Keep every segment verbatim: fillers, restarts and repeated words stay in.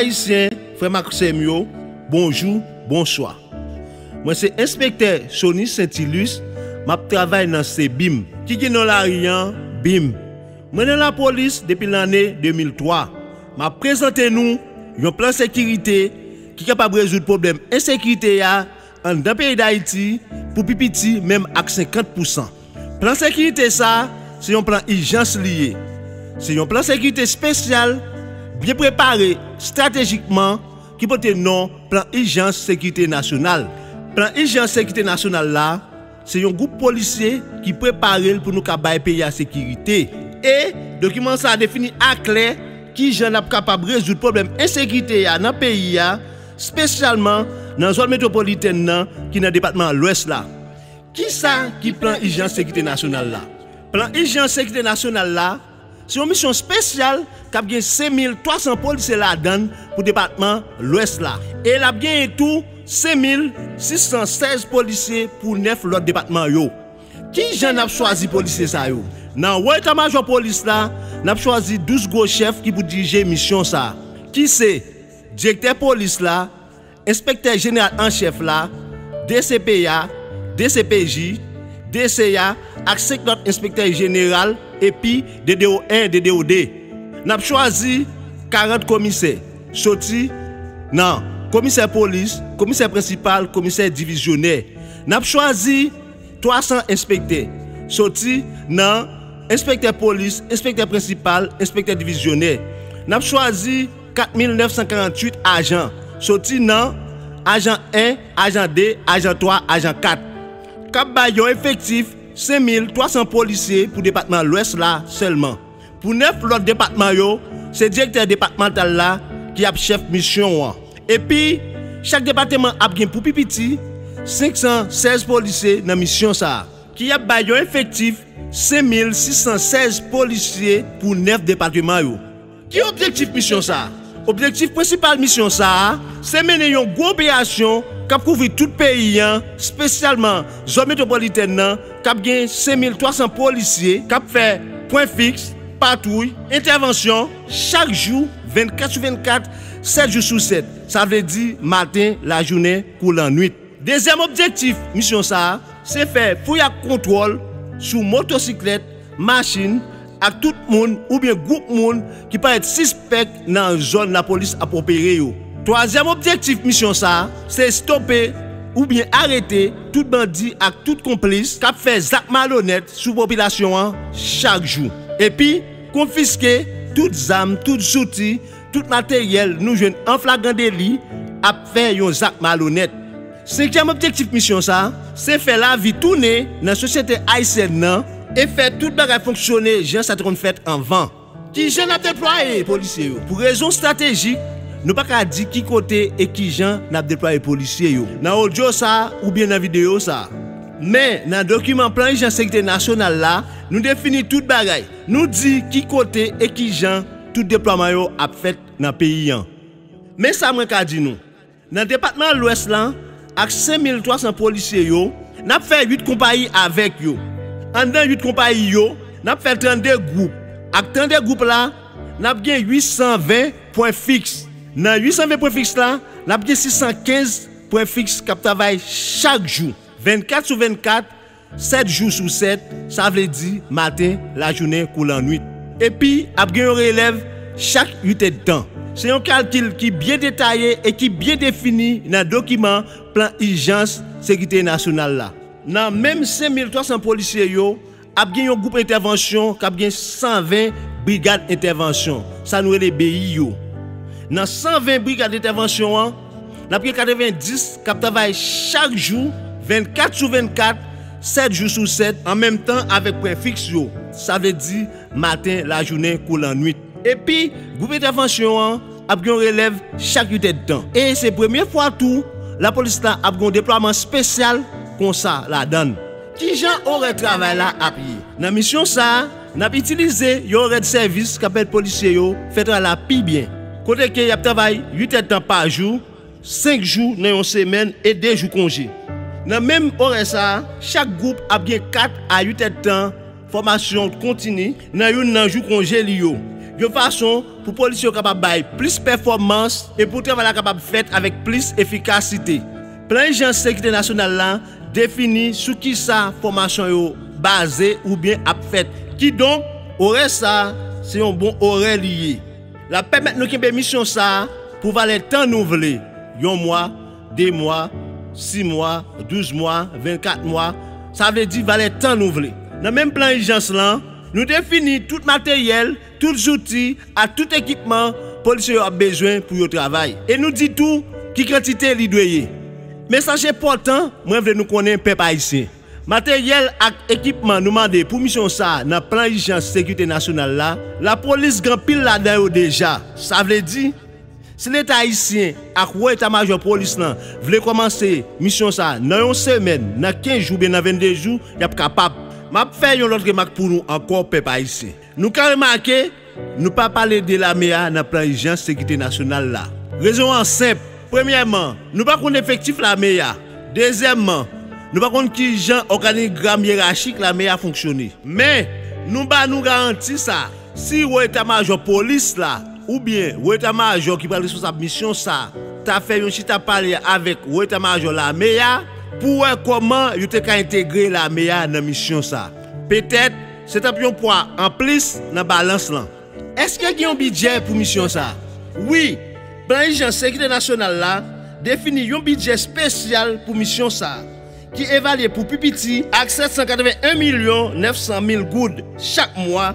Ayisyen, frè m ak sè m yo, bonjou, bonswa. Mwen se Enspektè Sony Saintilus, m ap travay nan Sebim, ki gen non lari an, Bim. Mwen nan lapolis depi lanne de mil twa. M ap prezante nou yon plan sekirite ki kapab rezoud pwoblèm ensekirite a anndan peyi Dayiti pou pi piti menm ak senkant pousan. Plan sekirite sa a, se yon plan ijans li ye. Se yon plan sekirite espesyal, byen prepare estratejikman, ki pote non Plan Ijans Sekirite Nasyonal. Plan Ijans Sekirite Nasyonal la, se yon gwoup polisye ki prepare l pou nou ka bay peyi a sekirite. E dokiman sa a defini aklè kijan n ap kapab rezoud pwoblèm ensekirite a nan peyi a, espesyalman nan zòn metwopolitèn nan ki nan depatman Lwès la. Kisa ki Plan Ijans Sekirite Nasyonal la? Plan Ijans Sekirite Nasyonal la, se yon misyon espesyal k ap gen senk mil twa san polisye ladan l pou depatman Lwès la. E l ap genyen tou senk mil sis san sèz polisye pou nèf lòt depatman yo. Kijan n ap chwazi polisye sa yo? Nan wo eta majò polis la, n ap chwazi douz gwo chèf ki pou dirije misyon sa a, ki se direktè polis la, enspektè jeneral an chèf la, D C P a, D C P J, D C a ak senk lòt enspektè jeneral epi D D O en, D D O de. N ap chwazi karant komisè, soti nan komisè polis, komisè prensipal, komisè divizyonè. N ap chwazi twa san enspektè, soti nan enspektè polis, enspektè prensipal, enspektè divizyonè. N ap chwazi kat mil nèf san karanntuit ajan, soti nan ajan en, ajan de, ajan twa, ajan kat, k ap bay yon efektif senk mil twa san polisye pou depatman Lwès la sèlman. Pou nèf lòt depatman yo, se direktè depatmantal la ki ap chèf misyon an. Epi, chak depatman ap gen pou pi piti senk san sèz polisye nan misyon sa a, ki ap bay yon efektif senk mil sis san sèz polisye pou nèf depatman yo. Ki objektif misyon sa a? Objektif prensipal misyon sa a, se mennen yon gwo operasyon k ap kouvri tout peyi an, espesyalman zòn metwopolitèn nan, k ap gen senk mil twa san polisye k ap fè pwen fiks, patwouy, entèvansyon chak jou, vennkat sou vennkat, sèt jou sou sèt. Sa vle di maten, lajounen kou lannwit. Dezyèm objektif misyon sa a, se fè fouy ak kontwòl sou motosiklèt, machin ak tout moun oubyen gwoup moun ki parèt sispèk nan zòn lapolis ap opere yo. Twazyèm objektif misyon sa a, se estope oubyen arete tout bandi ak tout konplis k ap fè zak malonèt sou popilasyon an chak jou. Epi, konfiske tout zam, tout zouti, tout materyèl nou jwenn an flagran deli ap fè yon zak malonèt. Senkyèm objektif misyon sa a, se fè lavi tounen nan sosyete ayisyèn nan e fè tout bagay fonksyone jan sa te konn fèt anvan. Kijan n ap deplwaye polisye yo? Pou rezon estratejik, nou pa ka di ki kote e kijan n ap deplwaye polisye yo nan odyo sa a oubyen nan videyo sa a. Men, nan dokiman Plan Ijans Sekirite Nasyonal la, nou defini tout bagay. Nou di ki kote e kijan tout deplwaman yo ap fèt nan peyi an. Men sa mwen ka di nou. Nan depatman Lwès la, ak senk mil twa san polisye yo, n ap fè uit konpayi avèk yo. Anndan uit konpayi yo, n ap fè trannde gwoup. Ak trannde gwoup la, n ap gen uit san ven pwen fiks. Nan uit san ven pwen fiks la, n ap gen sis san kenz pwen fiks k ap travay chak jou, vennkat sou vennkat, sèt jou sou sèt, sa vle di maten, lajounen kou lannwit. Epi, ap gen yon relèv chak uit èdtan. Se yon kalkil ki byen detaye e ki byen defini nan dokiman Plan Ijans Sekirite Nasyonal la. Nan menm senk mil twa san polisye yo, ap gen yon gwoup entèvansyon k ap gen san ven brigad entèvansyon, sa nou rele B I yo. Nan san ven brigad entèvansyon an, n ap gen katrevenndis k ap travay chak jou, vennkat sou vennkat, sèt jou sou sèt, an menm tan avèk pwen fiks yo, sa vle di maten, lajounen kou lannwit. Epi, gwoup entèvansyon an ap gen yon relèv chak uit èdtan. E se premye fwa tou lapolis la ap gen yon deplwaman espesyal konsa ladan l. Kijan orè travay la ap ye? Nan misyon sa a, n ap itilize yon orè de sèvis k ap pèmèt polisye yo fè travay la pi byen, kote ke y ap travay uit èdtan pa jou, senk jou nan yon semèn e de jou konje. Nan menm orè sa a, chak gwoup ap gen kat a uit èdtan fòmasyon kontini nan youn nan jou konje li yo. yon fason pou polisye yo kapab bay plis pèfòmans e pou travay la kapab fèt avèk plis efikasite. Plan ijans sekirite nasyonal la defini sou kisa fòmasyon yo baze oubyen ap fèt. Kidonk, orè sa a, se yon bon orè li ye. L ap pèmèt nou kenbe misyon sa a pou valè tan nou vle, yon mwa, de mwa, sis mwa, douz mwa, vennkat mwa, sa vle di valè tan nou vle. Nan menm plan ijans lan, nou defini tout materyèl, tout zouti, ak tout ekipman polisye yo ap bezwen pou yo travay. E nou di tou ki kantite li dwe ye. Mesaj enpòtan mwen vle nou konnen, pèp ayisyen. Materyèl ak ekipman nou mande pou misyon sa a nan plan ijans sekirite nasyonal la, lapolis gen anpil ladan yo deja. Sa vle di, si Leta ayisyen ak Wo Eta Majò Polis lan vle kòmanse misyon sa a nan yon semèn, nan kenz jou oubyen nan vennde jou, y ap kapab. M ap fè yon lòt remak pou nou ankò, pèp ayisyen. Nou ka remake, nou pa pale de lame a nan plan ijans sekirite nasyonal la. Rezon an senp. Premyèman, nou pa konn efektif lame a. Dezyèmman, nou pa konn kijan òganigram yerachik lame a fonksyone. Men, nou ba nou garanti sa, si Wo Eta Majò Polis la, oubyen Wo Eta Majò ki pral responsab misyon sa, ta fè yon chita pale avèk Wo Eta Majò lame a, pou wè kòman yo te ka entegre lame a nan misyon sa. Petèt, se t ap yon pwa anplis nan balans lan. Èske gen yon bidjè pou misyon sa a? Wi, plan ijans sekirite nasyonal la defini yon bidjè espesyal pou misyon sa a, ki evalye pou pi piti ak sèt san katreven en milyon nèf san mil goud chak mwa,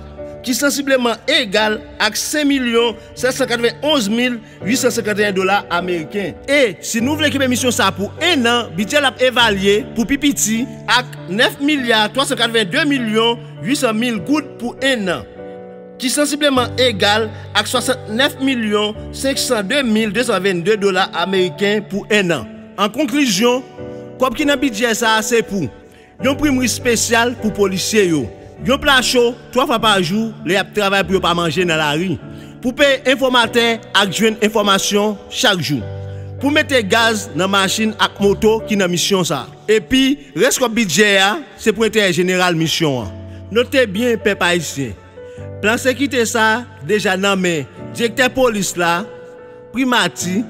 ki sansibleman egal ak senk milyon sèt san katreven onz mil uit san senkanteyen dola ameriken. E si nou vle kenbe misyon sa a pou en an, bidjè l ap evalye pou pi piti ak nèf milya twa san katreven de milyon uit san mil goud pou en an, ki sansibleman egal ak swasantnèf milyon senk san de mil de san vennde dola ameriken pou en an. An konklizyon, kòb ki nan bidjè sa a se pou yon primri espesyal pou polisye yo, yon pla cho twa fwa pa jou lè y ap travay pou yo pa manje nan lari, pou peye enfòmatè ak jwenn enfòmasyon chak jou, pou mete gaz nan machin ak moto ki nan misyon sa a. Epi, rès kòb bidjè a, se pou enterè jeneral misyon an. Note byen, pèp ayisyen, plan sekirite sa a deja nan men direktè polis la, primati,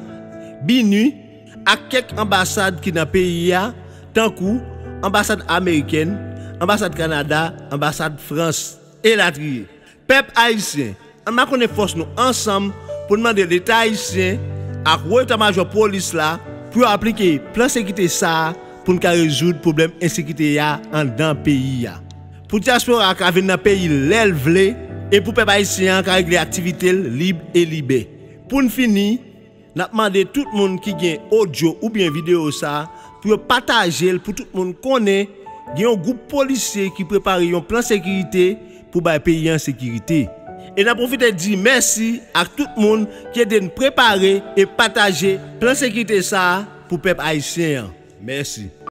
BINUH, ak kèk anbasad ki nan peyi a, tankou anbasad amerikèn, anbasad Kanada, anbasad Frans, elatriye. Pèp ayisyen, ann makonnen fòs nou ansanm pou n mande Leta ayisyen ak Wo Eta Majò Polis la pou yo aplike plan sekirite sa a pou n ka rezoud pwoblèm ensekirite a anndan peyi a. Pou dyaspora a ka vin nan peyi l lè l vle e pou pèp ayisyen an ka regle aktivite l lib e libè. Pou n fini, n ap mande tout moun ki gen odyo oubyen videyo sa a pou yo pataje l pou tout moun konnen gen yon gwoup polisye ki prepare yon plan sekirite pou bay peyi an sekirite. E n ap pwofite di mèsi ak tout moun ki ede n prepare e pataje plan sekirite sa a pou pèp ayisyen an. Mèsi.